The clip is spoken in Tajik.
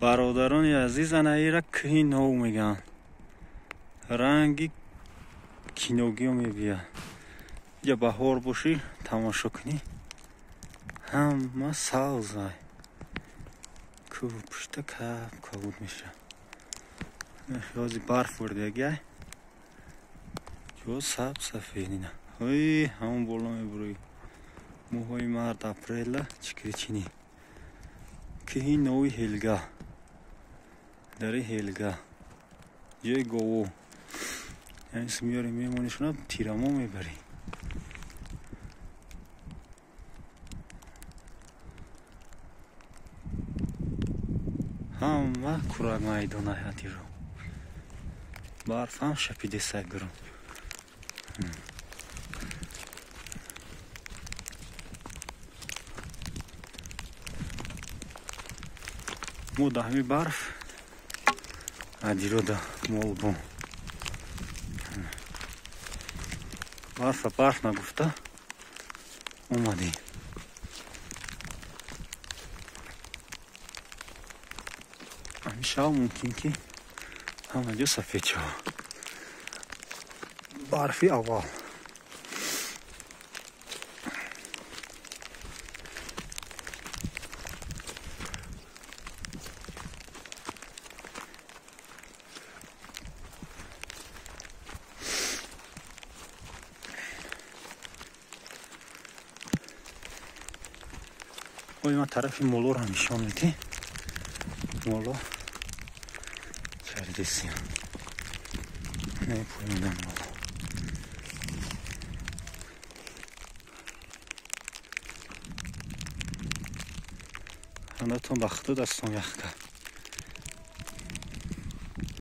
Бародарони азиз, ана ира кӯҳи нов мегӯянд. Ранги киногиё мебиёд. Ҷа баҳор бошӣ, тамошо кунӣ, ҳама сабзай. Кӯҳу пушта каб кабуд мешавад. Ҳози барф бурдагиай. Ҷо сабз сафед ина. Ой, ҳамон боло мебурӯй. Моҳои март, апрела чикричинӣ. Кӯҳи нови Ҳелга. Дари Ҳелга. Ҷои гову. Яъне меёрем, мемонишона, тирамо мебарем. Ҳама курак майдона ҳатиро. Барф ҳам шапидесай гурум. Мо да ҳами барф адирода молбум. Барфа барф нагуфта омадем. Ҳамин шав мумкин ки ҳама ҷо сафед шавад. Барфи аввал. Ой, ман тарафи молоро нишон медиҳ. Моло чаридесиям. Не пӯймидам моло. Ҳаматон ба худу дастон ях кард.